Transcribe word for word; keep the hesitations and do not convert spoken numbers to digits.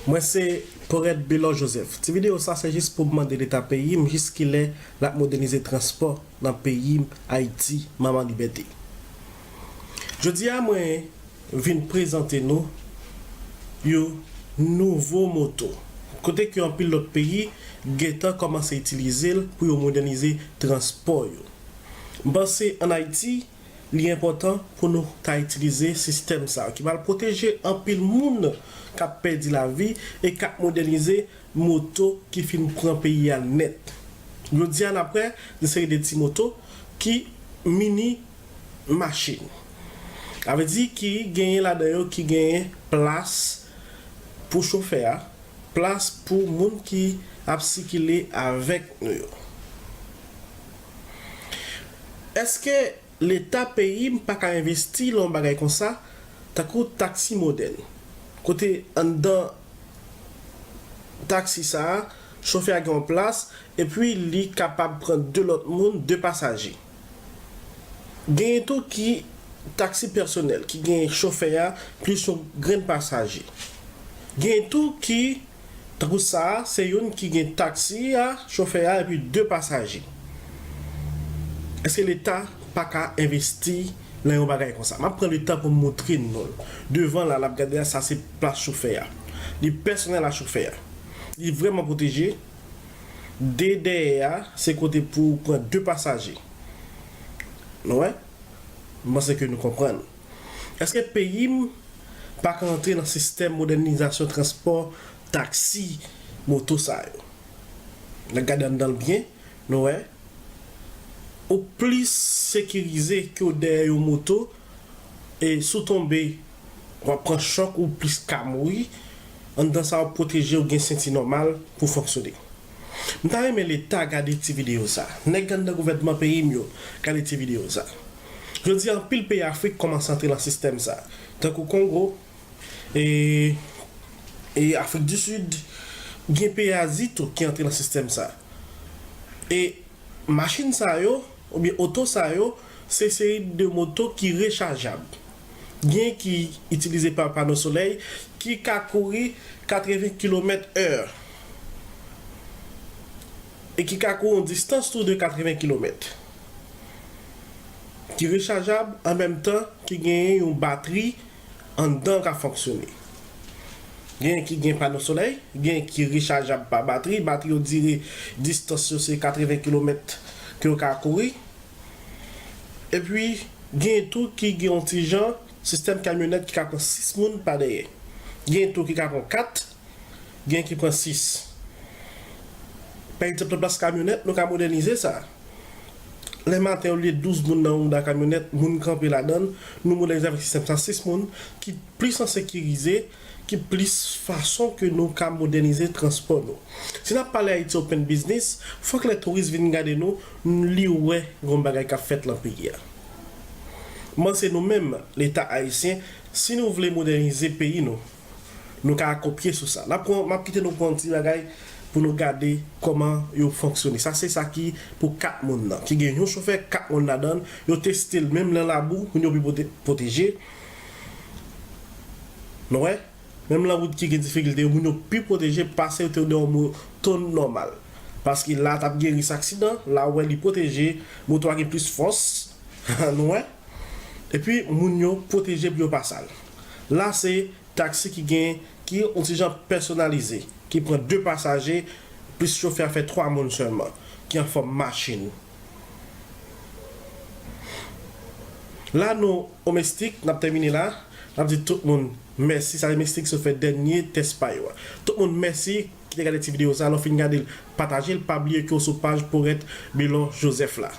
Mwen se Porèt Belò Joseph. Ti videyo sa se jis pou m mande Leta peyi m jiskilè l ap modènize transpò nan peyi m, Ayiti, manman libète. Jodi a, mwen vin prezante nou yon nouvo moto, kote ke anpil lòt peyi gentan kòmanse itilize l pou yo modènize transpò yo. M panse ann Ayiti, li enpòtan pou nou ta itilize sistèm sa a ki pral pwoteje anpil moun k ap pèdi lavi e k ap modènize moto ki fin pran peyi a nèt. Jodi a, n ap wè yon seri de ti moto ki mini machin. Sa vle di ki genyen ladan yo ki genyen plas pou chofè a, plas pou moun ki ap sikile avèk nou yo. Èske Leta peyi m pa ka envesti nan yon bagay konsa, tankou taksi modèn, kote anndan taksi sa a, chofè a gen yon plas, epi li kapab pran de lòt moun, de pasaje. Genyen tou ki taksi pèsonèl, ki gen chofè a plis yon grenn pasaje. Genyen tou ki, tankou sa a, se youn ki gen taksi a, chofè a, epi de pasaje. Èske Leta pa ka envesti nan yon bagay konsa? M ap pran letan pou m montre nou l. Devan la, n ap gade a, sa se plas chofè a. Li pèsonèl a chofè a. Li vrèman pwoteje. De dèyè a, se kote pou pran de pasaje. Nou wè? M panse ke nou konprann. Èske peyi m pa ka antre nan sistèm modènizasyon transpò taksi moto sa yo? N ap gade anndan l byen, nou wè. Ou plis sekirize ke w dèyè yon moto, e si w tonbe, w ap pran chòk, ou plis ka mouri. Anndan sa, w ap pwoteje, w gen senti nòmal pou fonksyone. M ta renmen Leta gade ti videyo sa. Nèg anndan gouvènman peyi m yo, gade ti videyo sa. Jodi a, anpil peyi Afrik kòmanse antre nan sistèm sa. Tankou Kongo, e, e Afrik di Sid, gen peyi Azi tou ki antre nan sistèm sa. E machin sa yo, oubyen oto sa yo, se seri de moto ki rechajab. Gen ki itilize pa pano solèy, ki ka kouri katreven kilomèt è. E ki ka kouri yon distans tou de katreven kilomèt. Ki rechajab, an menm tan ki genyen yon batri anndan k ap fonksyone. Gen ki gen pano solèy, gen ki rechajab pa batri. Batri yo dire distans yo se katreven kilomèt ke yo ka kouri. Epi, gen tou ki gen yon ti jan sistèm kamyonèt ki ka pran sis moun pa dèyè. Gen tou ki ka pran kat, gen ki pran sis. Pa egzanp, nan plas kamyonèt, nou ka modènize sa. Lè maten, olye douz moun nan yon mouda kamyonèt, moun kanpe ladan l, nou modènize avèk sistèm sa, sis moun, ki plis an sekirize, ki plis fason ke nou ka modènize transpò nou. Si n ap pale Haiti Open Business, fòk lè touris vin gade nou, li wè gon bagay k ap fèt lan peyi a. M panse nou menm, Leta ayisyen, si nou vle modènize peyi nou, nou ka kopye sou sa. N ap pran, m ap kite nou pran yon ti bagay pou nou gade kòman yo fonksyone. Sa se sa ki pou kat moun nan, ki gen yon chofè, kat moun ladan l, yo teste l menm nan labou, moun yo pi pwote-, pwoteje. Nou wè? Menm lan wout ki gen difikilte yo, moun yo pi pwoteje pase yo te nan yon moto nòmal. Paske la t ap gen risk aksidan, la ou wè li pwoteje, moto a gen plis fòs, nou wè? Epi moun yo pwoteje pou yo pa sal. La se taksi ki gen, ki yon ti jan pèsonalize, ki pran de pasaje, plis chofè a fè twa moun sèlman, ki an fòm machin. La nou o Mestik, n ap tèmine la. N ap di tout moun mèsi. Sa se Mestik sot fè dènye tès pa yo a. Tout moun mèsi ki te gade ti videyo sa. Lè w fin gade l, pataje l. Pa bliye ke w sou paj Porèt Belò Joseph la.